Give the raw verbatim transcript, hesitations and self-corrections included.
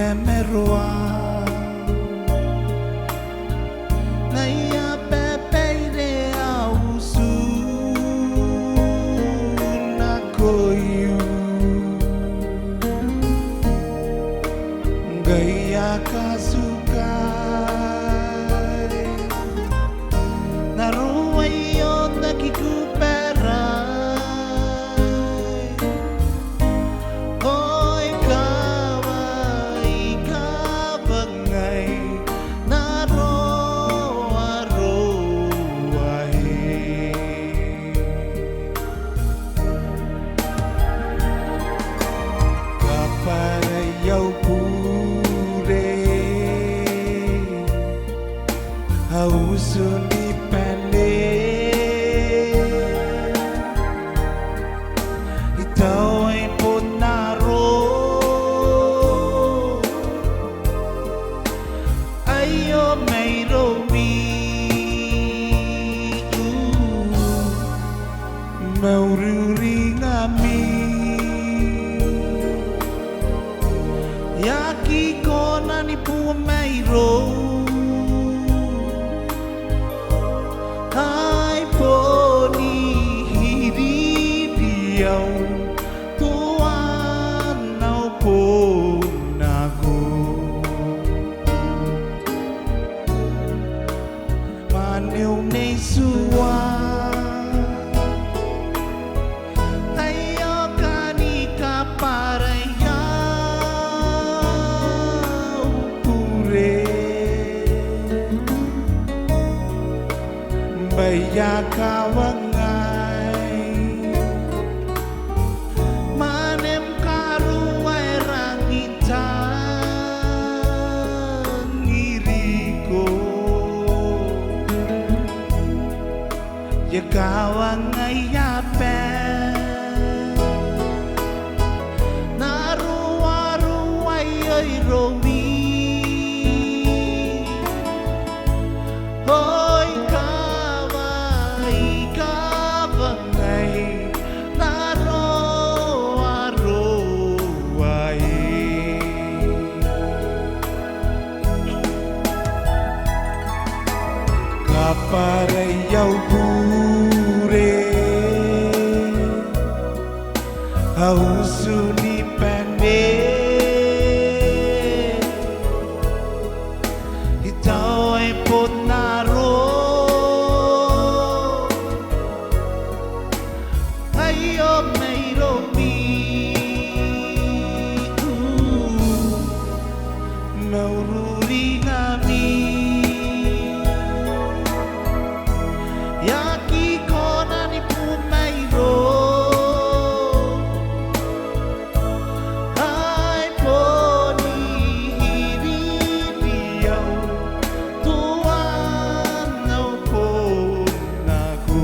Meroa, ngaia bwa e baire au utu nakoiu. Ngaia katukai n aroia aio n aki kubarai. Oi kawa, i kawa ngai n aroaroa e. Kabwarai au bure, au utu ni bane. I taua bon aroia aio mairoumi. Mauri ngkami. I aki kona ni bua mairou. Ai boni iriri au tuan au bon nako. Mwaneu nei tua, aio kani kabwarai au bure. Bwa e a kawa ngai mwanem karuaia e rangi n tangiriko. E a kawa ngai aba n aroaroa aio iroumi. Oi kawa, i kawa ngai n aroaroa e. Kabwarai au bure, au utu ni bane. I taua bon aroia aio mairoumi. Mauri ngkami. I aki kona ni bua mairou. Ai boni iriri au tuan au bon nako.